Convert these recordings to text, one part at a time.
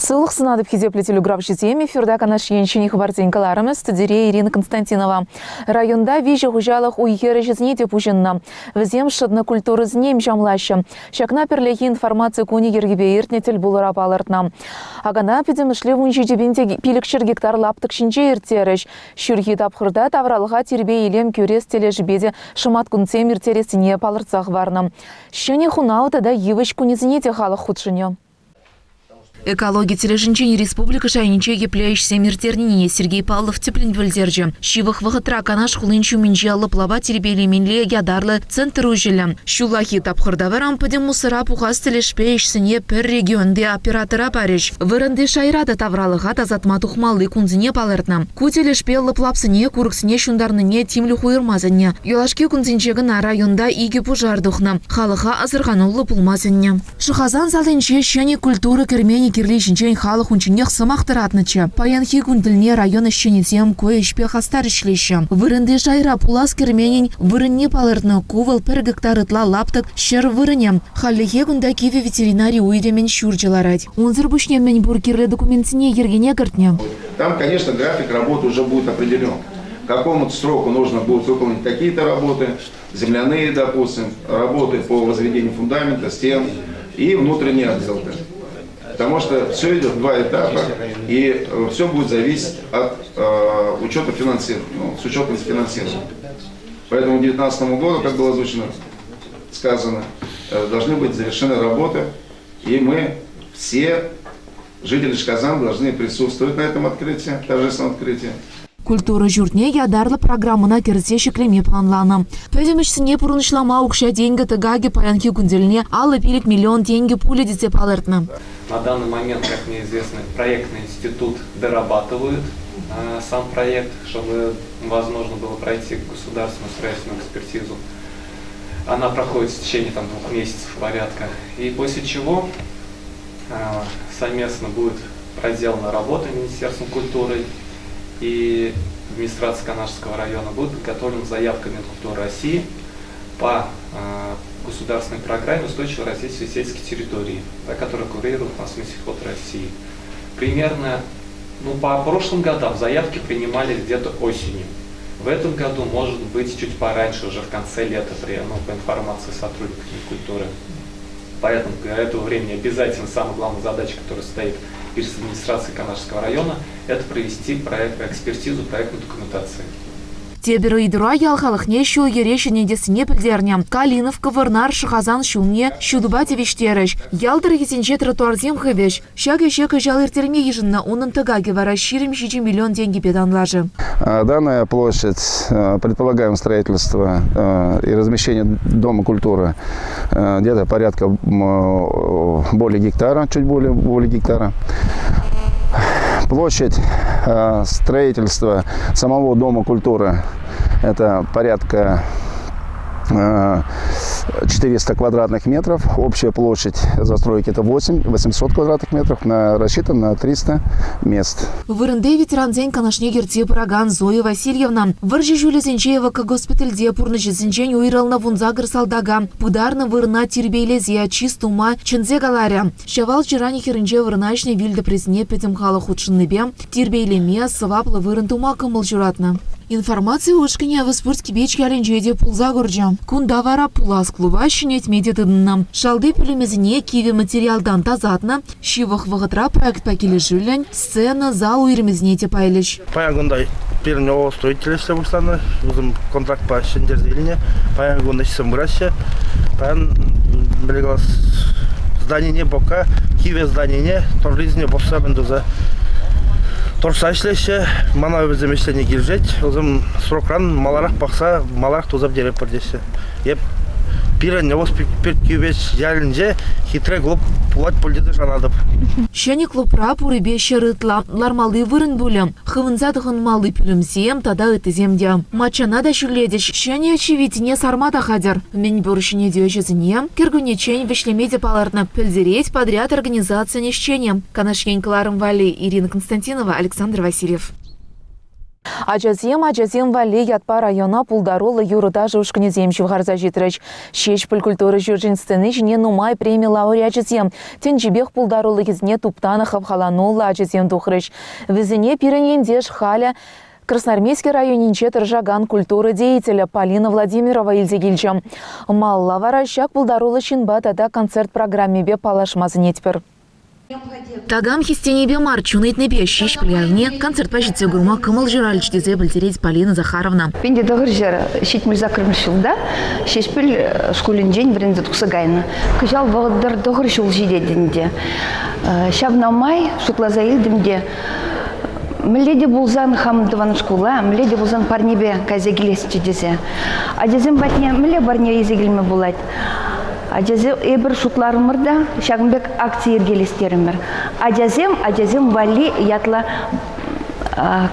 Сывлӑх сунатӑп хисеплӗ телеграфҫӑсем. Эфирта Канаш ен ҫӗнӗ хыпарсен кӑларӑмӗ студире Ирина Константинова. Районта виҫӗ хуҫалӑх уй-хир ӗҫӗсене те пуҫӑннӑ. Вӗсем шӑтнӑ культурӑсене имҫамлаҫҫӗ. Ҫакна пӗрлехи информаци кунӗ йӗркипе иртнӗ тӗлпулура палӑртнӑ. Акана пӗтӗмӗшле 17 500 гектар лаптӑк ҫинче ирттерӗҫ. Ҫурхи тапхӑрта тавралӑха тирпей-илем кӳрес тӗлӗшпе те шӑматкунсем ирттерессине палӑртса хӑварнӑ. Ҫӗнӗ хунав тата йывӑҫ кунӗсене те халӑх хутшӑнӗ. Экологи тӗлӗшӗнчен республика шайӗнче епле ӗҫсем ирттернине Сергей Павлов тӗплӗн пӗлтерчӗ. Ҫывӑх вӑхӑтра Канаш хулин ҫумӗнче лӑплава тирпейлемелли ятарлӑ центр уҫӑлӗ. Ҫуллахи тапхӑрта вара пӗтӗм мусора пухас тӗлӗшпе ӗҫсене пӗр регионти оператора парӗҫ. Вырӑнти шайра та тавралӑха тасатма тухмалли кунсене палӑртнӑ. Ку тӗлӗшпе лӑплапсене, курӑксене ҫунтарнине тимлӗх уйӑрма сӗннӗ. Юлашки кунсенче кӑна районта икӗ пушар тухнӑ. Халӑха асӑрхануллӑ пулма сӗннӗ. Шӑхасан салинче ҫӗнӗ культура керменӗ кирли ҫинчен халӑх унчченех сӑмах тӑратнӑччӗ. Паянхи кун тӗлне район ӗҫченӗсем ку ӗҫпе хастар ӗҫлеҫҫӗ. Вырӑнти шайра пулас керменӗн вырӑнне палӑртнӑ. Ку вӑл пӗр гектар ытла лаптӑк ҫӗр вырӑнӗ. Хальлӗхе кунта кивӗ ветеринари уйрӑмӗн ҫурчӗ ларать. Унсӑр пуҫне мӗнпур кирлӗ документсене йӗркене кӗртнӗ. Там, конечно, график работы уже будет определен. К какому-то сроку нужно будет выполнить какие-то работы, земляные, допустим, работы по возведению фундамента, стен и внутренняя отделка. Потому что все идет в два этапа, и все будет зависеть от учета финансирования, ну, с учетом финансирования. Поэтому к 2019 году, как было озвучено, сказано, должны быть завершены работы, и мы все, жители Шказан, должны присутствовать на этом открытии, торжественном открытии. Культура ҫуртне ятарлӑ программӑна кӗрсе ҫӗклеме планланӑ. Пӗтӗм ӗҫсене пурнӑҫлама укҫа-тенкӗ тӑкакӗ паянхи кун тӗлне 55 миллион тенкӗ пулӗ тесе палӑртнӑ. На данный момент, как мне известно, проектный институт дорабатывает сам проект, чтобы возможно было пройти государственную строительную экспертизу. Она проходит в течение там, 2 месяцев порядка. И после чего совместно будет проделана работа Министерством культуры и администрации Канашского района, будет подготовлена заявка Минкультуры России по государственной программе устойчивого развития сельских территорий, да, которую курирует у нас Минсельхоз России. Примерно, ну, по прошлым годам заявки принимали где-то осенью. В этом году, может быть, чуть пораньше, уже в конце лета, ну, по информации сотрудников Минкультуры. Поэтому к этому времени обязательно самая главная задача, которая стоит перед администрацией Канашского района, это провести проект, экспертизу проектной документации. Тепӗр ыйтура ял халӑхне ҫул-йӗре ҫӗнетессине пӗлтернӗ. Калиновка, Вӑрнар, Шӑхасан ҫулне ҫутӑпа тивӗҫтерӗҫ. Ял тӑрӑхӗсенче тротуарсем хывӗҫ. Ҫак ӗҫе кӑҫал ирттерме йышӑннӑ. Унӑн тӑкакӗ вара 27 миллион тенкӗпе танлашӗ. Данная площадь, предполагаем строительство и размещение Дома культуры где-то порядка более гектара, чуть более гектара. Площадь строительства самого Дома культуры это порядка 400 квадратных метров. Общая площадь застройки это 800 квадратных метров, рассчитан на 300 мест. Вырӑнти ветерансен канашне ертсе пыракан Зоя Васильевна вӑрҫӑ ҫулӗсенче эвакогоспитальте пурнӑҫӗсенчен уйрӑлнӑ 18 салтака пытарнӑ вырӑна тирпейлесе чыс тума чӗнсе каларӗ. Ҫавал ҫыранӗ хӗрринче вырнаҫнӑ вилтӑприсене пӗтӗм халӑх хутшӑннипе тирпейлеме сӑваплӑ вырӑн тума кӑмӑл ҫуратнӑ. Информаци ушкӑнӗ Ӑвӑспӳрт Кипеч ялӗнче те пулса курчӗ. Кунта вара пулас клуба ҫӗнетме те тытӑннӑ. Шалти пӳлӗмӗсене кивӗ материалтан тасатнӑ. Ҫывӑх вӑхӑтра проектпа килӗшӳллӗн сцена, зал уйрӑмӗсене те пайлӗҫ. Паян кунта пирӗн ООО «Строитель» ӗҫле пуҫланӑ. Вӗсем контрактпа ҫӗнтерсе илнӗ. Паян кун ӗҫсем пыраҫҫӗ. Паян, мӗнле калас, зданине пока, кивӗ зданине тӑррисене пӑхса мӗн туса тӑрса ӗҫлеҫҫӗ. Мана вӗсем ӗҫлени килӗшет. Вӗсем срокран маларах пӑхса, маларах туса пӗтеретпӗр теҫҫӗ. Эп пирӗн Ӑвӑспӳрт Кипеч ялӗнче хитре клуб пулать пуль тесе шанатӑп. Ҫӗнӗ клубра пурӗпе 100 ытла лармалли вырӑн пулӗ. Хывӑнса тӑхӑнмалли пӳлӗмсем тата ыттисем те. Маччана та ҫӳллетӗҫ, ҫӗнӗ ҫивиттине сарма та хатӗр. Мӗнпур ҫӗнетӳ ӗҫӗсене кӗркуннеччен вӗҫлеме те палӑртнӑ, пӗлтерет подряд организацийӗн ӗҫченӗ. Канаш ен кӑларӑм валли Ирина Константинова, Александр Васильев. Ачасем, ачасем валли ятпа района пултаруллӑ юрӑ-ташӑ ушкӑнӗсем ҫывхарса ҫитрӗҫ. Ҫеҫпӗл культура ҫурчӗн сцени ҫине нумай преми лауреачӗсем, тӗнчипех пултарулӑхӗсене туптанӑ хавхалануллӑ ачасем тухрӗҫ. Вӗсене пирӗн ентеш халӗ Красноармейски районӗнче тӑрӑшакан культура деятелӗ Полина Владимирова илсе килчӗ. Малалла вара ҫак пултаруллӑ ҫынпа тата концерт программипе паллашма сӗнетпӗр. Такам хистенипе мар, чун ыйтнипе Ҫеҫпӗл ялне концертпа ҫитсе курма кӑмӑл ҫуралчӗ тесе пӗлтерет Полина Захаровна. 1978 ҫулта Ҫеҫпӗл шкулӗнчен вӗренсе тухса кайнӑ. Кӑҫал вӑхӑтӑр тӑхӑр ҫул ҫитет ӗнтӗ. Ҫавна май шутласа илтӗм те, мӗнле те пулсан хам тӑван шкула, мӗнле те пулсан парнепе кайса килесчӗ тесе. Ачасем патне мӗнле парне илсе килме пулать? Ачасем эпир шутларӑмӑр та ҫакӑн пек акци йӗркелес терӗмӗр. Ачасем ачасем валли ятлӑ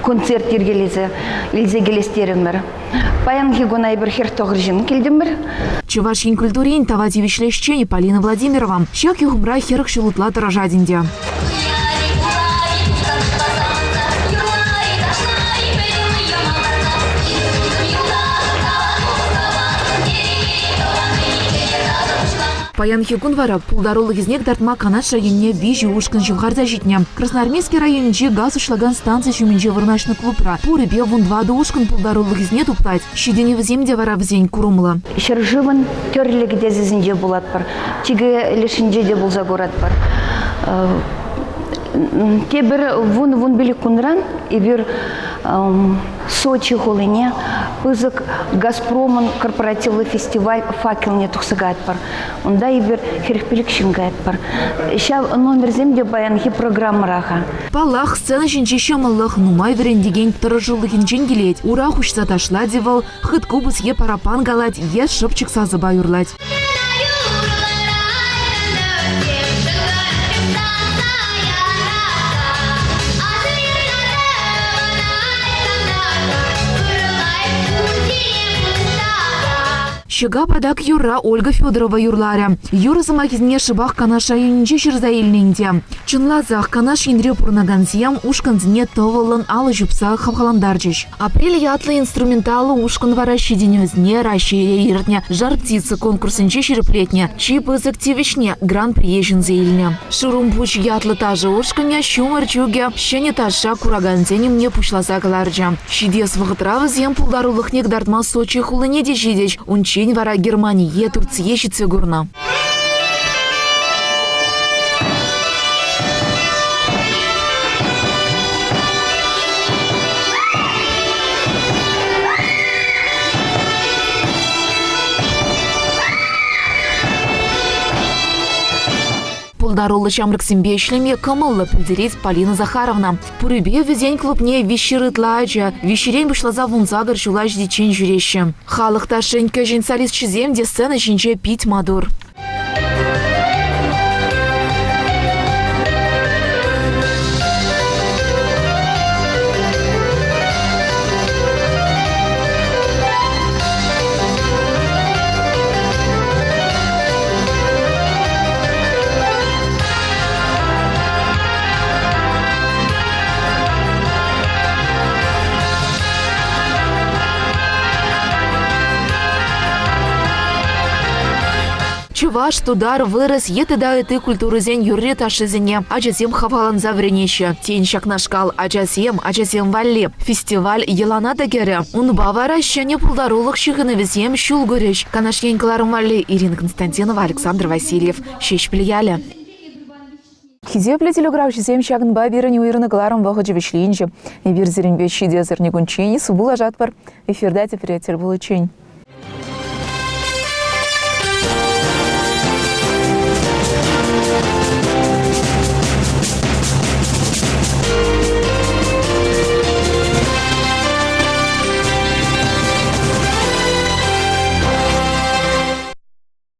концерт йӗркелесе илсе килес терӗмӗр. Паянхи куна эпир 49 ҫын килтӗмӗр. Чӑваш Ен культурин тава тивӗҫлӗ ӗҫченӗ Полина Владимирова ҫак юхӑмра 40 ҫул ытла тӑрӑшать ӗнтӗ. Паянхи кун вара пултарулӑхӗсене кӑтартма Канаш районне виҫӗ ушкӑн ҫывхарса ҫитнӗ. Красноармейски районӗнчи газ уҫлакан станци ҫумӗнче вырнаҫнӑ клубра пурӗпе 14 ушкӑн пултарулӑхӗсене туптать. Ҫитӗнӗвӗсем те вара вӗсен курӑмлӑ. Ҫӗршывӑн тӗрлӗ кӗтесӗсенче пулатпӑр, чикӗ лешӗнче те пулса куратпӑр. Тепӗр вун-вун пилӗк кунран эпир Сочи хулине пысӑк «Газпромӑн» корпоративлӑ фестиваль факелне тухса каятпӑр. Унта эпир 45 ҫын каятпӑр. Ҫав номерсем те паянхи программӑра-ха. Паллах, сцена ҫинчи ҫӑмӑллӑх нумай вӗрентекен тӑрӑшулӑхӗнчен килет. Ура хуҫса ташлать-и вӑл, хыт купӑс е параппан калать, е шӑпчӑк сасӑпа юрлать. Ҫӑка патак юрра Ольга Федорова юрларӗ. Юрӑ сӑмахӗсене шӑпах Канаш районӗнче ҫырса илнӗ ӗнтӗ. Чӑнласах, Канаш енре пурӑнакансем ушкӑнсене тӑвӑллӑн алӑ ҫупса хавхалантарчӗҫ. Апрель ятлӑ инструменталлӑ ушкӑн вара ҫитӗнӗвӗсене Раҫҫейре иртнӗ «Жар-птица» конкурсӗнче ҫирӗплетнӗ чи пысӑк тивӗҫне Гран-прие ҫӗнсе илнӗ. Шурӑмпуҫ ятлӑ ташӑ ушкӑнӗ ҫумӑр чӳкӗ ҫӗнӗ ташша куракансен умне пуҫласа кӑларчӗ. Ҫитес вӑхӑтра вӗсем пултарулӑхне кӑтартма Сочи хулине те ҫитӗҫ, унччен вара Германие, Турцие ҫитсе курнӑ. Пултаруллӑ ҫамрӑксемпе ӗҫлеме кӑмӑллӑ, пӗлтерет Полина Захаровна. Пурӗпе вӗсен клубне виҫҫӗр ытла ача, виҫҫӗрен пуҫласа 18 ҫула ҫитиччен ҫӳреҫҫӗ. Халӑх ташшин кӗҫӗн солисчӗсем те сцена ҫинче пит маттур. Чӑваш, тутар, вырӑс е тата ытти культурӑсен юрри-ташшисене ачасем хавхаланса вӗренеҫҫӗ. Тен, ҫакнашкал ачасем, ачасем валли фестиваль йӑлана та кӗрӗ. Унпа вара ҫӗнӗ пултарулӑх ҫыхӑнӑвӗсем ҫул курӗҫ. Канаш ен кӑларӑм валли Ирина Константинова, Александр Васильев, Ҫеҫпӗл ялӗ. Хисеплӗ телеграфҫӑсем ҫакӑнпа пирӗн уйӑрнӑ кӑларӑм вӑхӑчӗ вӗҫленчӗ. Эпир сирӗнпе ҫитес эрнекунччен сывпуллашатпӑр. Эфирта тепре тӗл пуличчен.